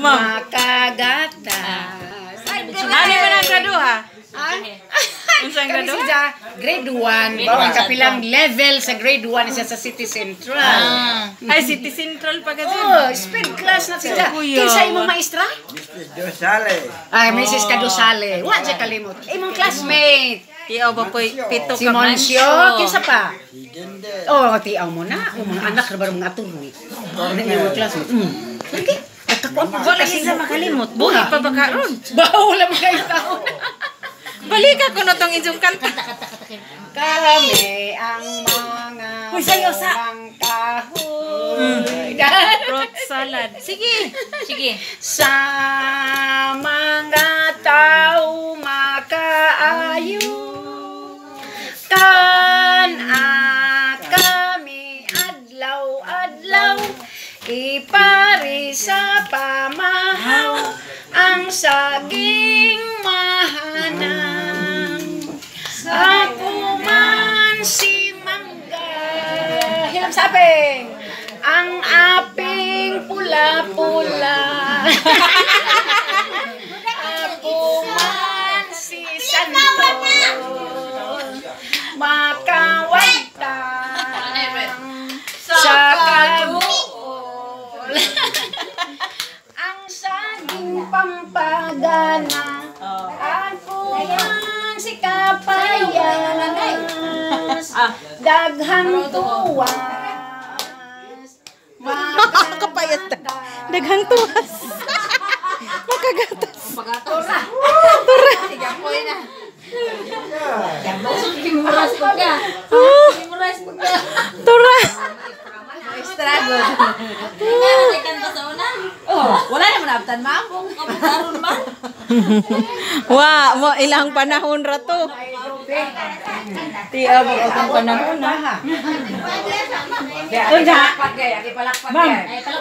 Ma'am. Makagatas. Ano man ang graduha? Unsang Kami graduha? siya, grade 1. Bawang kapilang level sa grade 1 siya sa City Central. Ay, City Central pa kasi. Oh, speed class na siya. Kuya. Kinsa imong maestra? Mrs. Dosale. Ay, Mrs. Kadusale. Wa siya kalimot. Imong classmate. Tiaw ba po'y pito Si ka Monsio, kinsa pa? Si Dende. Oh, tiaw mo na. O, mga anak na ba mga attorney? Ano yung classmate? Lagi. Nagkakuan pa. Wala siya makalimot. Buhi pa ba karon? Bawo lang mga taon. Balika ko na tong inyong kanta. Kami ang mga Uy, sayo sa- bungang kahoy. Fruit salad. Sige. Sige. Sa mga tao makaayo, kan kami adlaw-adlaw ipari sa pamahaw ang saging mahanang. Ako man si Mangga, hilam saping, ang aping pula-pula. Ako man si Santo, makawagtang sa kabuol. Ang saging pampagana, ako man si Kapayas, daghang tuwas. Kapayas. Daghang tuwas. Makagatas. Muras po ka. Muras po ka. Tura. Struggle. Nga kanta sa una. Oh, wala naman abtan ma'am. Karon man. Wa, mo ilang panahon ra to. Tiaw ba akong panahon na. Unsa? Ma'am,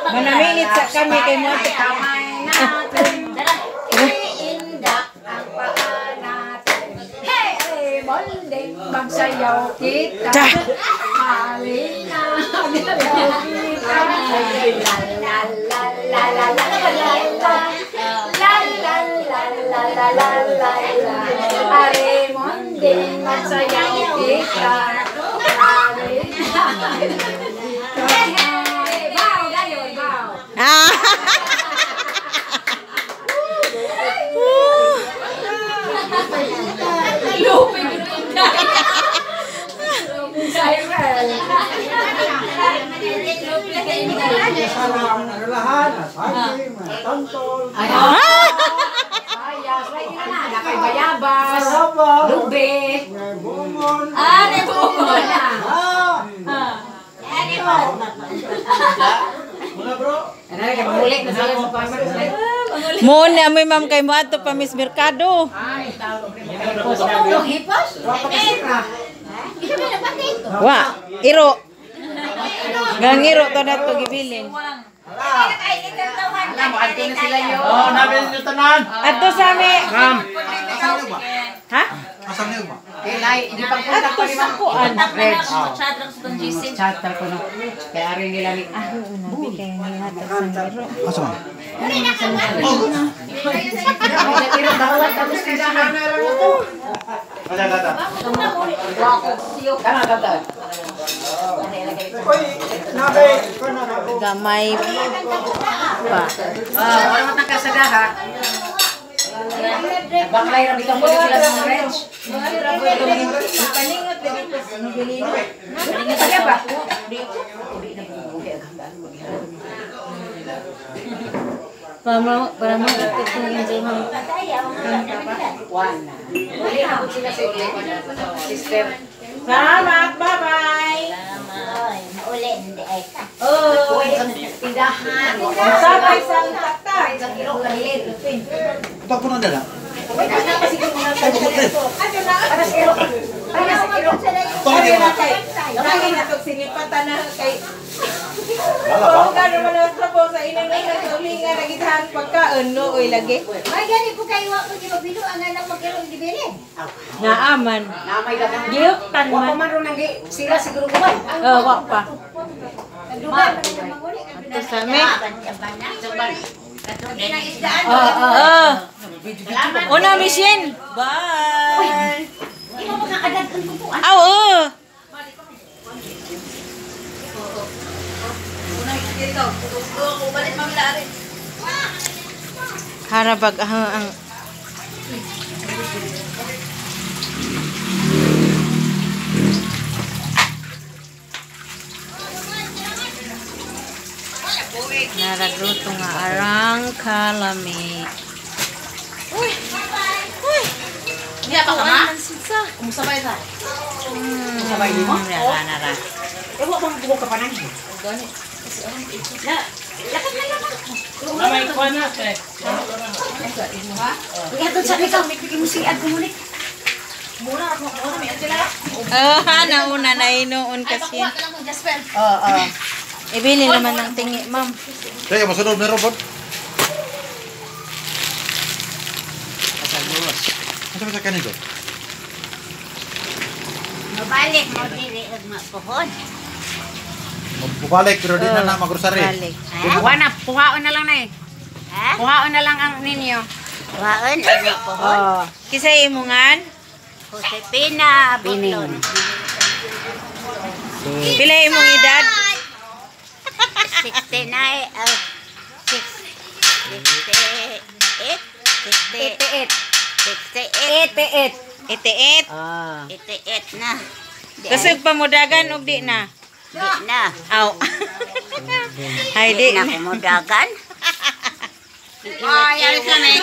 manaminit sa kami kay mo. Kamay natin, iindak ang paa natin. Hey, hey, bonding, magsayaw kita. Halina, magsayaw kita. La la la la la la la la la. La la la la la la la la. Are monding, magsayaw kita. Halina. Hey, hey, bow, dayon, bow. Ah. Sana ang relahan, saging, mga tantol. Bayas, lagi na na. Nakay bayabas, Saraba. lube. May bumon. Ah, may bumon. Ah. Mga bro. Ano na, manguli na sila sa pamilya. Mo na amoy ma'am kay mo ato pa Miss Mercado. Ay, tao. Yung hipos? Wa, iro. Gangiro to na to gibilin. Alam mo, adto na sila yun. Oh, namin nyo tanan. Adto sa mi. Ma'am. Ha? Asan niyo ba? Kay di pang punta Adto sa kuan. Reg. Chat lang sa GC. Chat ko no. Kay ari nila ni Asa man? Iro bawat tapos tindahan. Asa kata? Tama tama. Oy, nabe, ko na ako. Gamay pa. Ah, wala man tang kasadaha. Baklay ra bitong muli sila sa Reg. Kaya ba? Para mo itong One. Uli na po sila sa sister. Salamat, bye-bye. Uli, hindi ay ka. Oh. Tindahan. Sabay sa takta. Sa kilo kalilin. Ito ko na dala. Para sa iro. Para sa iro. Kami na kay. Kami na tog sinipatan na kay. Oo, gano'n man ang trabaho sa inang nga sa ulinga nagitahan pagkaon no oy lagi. May gani po kayo wa po di mabilo ang anak magkaroon di bili. Naaman. Namay dagang. Giuktan Wa pa man. man ron ang sila siguro kuman. Oh, wa pa. Dugay pa na manguli. Ato sa mi. Jamban. Oh. Una, Michelle. Bye. Aw, oh. Harabag ang naragluto nga arang kalami. Uy! Uy! Hindi pa ka ma? Umusabay ta. Umusabay nimo? Nara, nara. Eh, wa bang buko ka pa nang? Gani. Lakat na lang. May kuha na, te. Uy, atod sa ikaw, may mo siad ko muli. Muna ako muna may sila. Oh, nauna na inuon kasi. Ay, pakuha na lang kong Jasper. Oo. Ibili naman ng tingi, ma'am. Kaya masunod na robot. Ano ba sa kanito? Mabalik mo dili og mapuhon. Bubalik pero di na na magrosary. Balik. Kuha na, kuhaon na lang na eh. Ha? Kuhaon na lang ang ninyo. Waon og mapuhon. Oh. Kisay imungan? Josepina Butlon. Pila imong edad? 69 68 88. 68 88. 88. Ah. 88 na. Kusog pamudagan og di na. Di na. Aw. Ay, di Di na na. kumudagan. Ay, alis kami.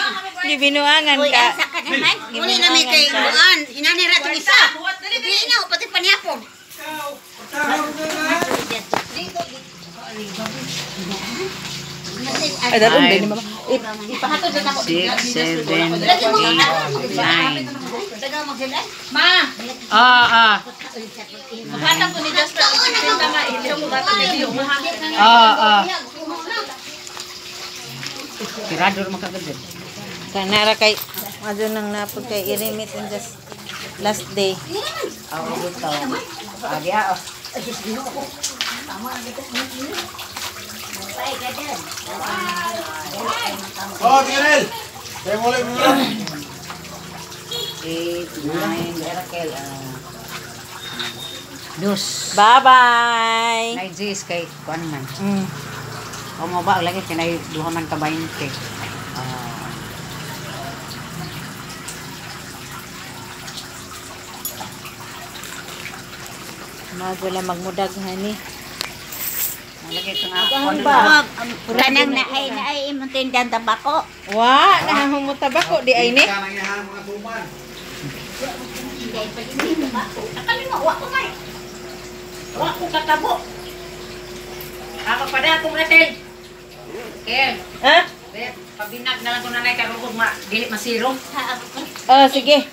Gibinuangan Uy, ka. asa ka naman? Muli na may kay Buan. Hinanira itong isa. Dili na, pati panyapon. Ay, daron din mama. Ipahatod na ako. 6, 7, 8, 9. Ma, Ah, ah. maghatag ko ni Jasper ang 50 ma. Iliw mo gatag ni Dio. Ah, ah. Tirado ra makagad. Kanara kay adto nang napod kay irimit and just last day. Aw, gusto. Ah, diha oh. Oh, Tingel. Kaya muli mo lang. 8, 9, Raquel. Ah. Dos. Bye-bye. Nay G's kay kuan man. O mo ba lagi kinay duha man ka 20. Ah. Magwala magmudag hani. Lagi ka nga kuan ba? Kanang naay naay imong tindan tabako. Wa, nahumutabako di ay ni. Kanang ihang mga suman. Nakalima wa ko may. Wa ko katabo. Ako pa na akong ratel. Kel, Ha? bet, pabinag na lang ko nanay karon kung ma dili masiro. Oh, sige.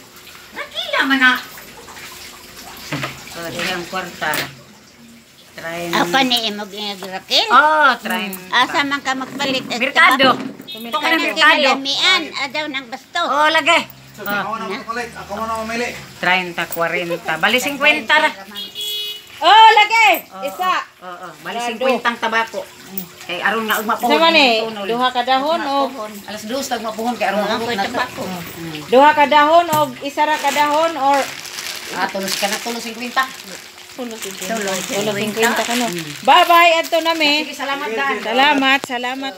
Nakila man na. So, dili ang kwarta. Try. Ako ni imong Raquel. Oh, try. Asa man ka magpalit og Merkado. tabako? Ito ka ng Kanang merkado. kinalamian, adaw ng basto. Oh, lagi. Ako na magpalit. Ako na mamili. 30, 40. Bali 50 ra. Oh, lagi. Isa. Oo, bali 50 ang tabako. Kay aron nga ugma Isa man eh. Duha ka dahon og Alas 2 tag mapuhon kay aron Ako nga na. tabako. duha ka dahon og isa ra ka dahon or Ah, tulos ka na tulos 50. tulo 50 ka no. Bye-bye adto nami. Sige, salamat dan. Salamat, salamat.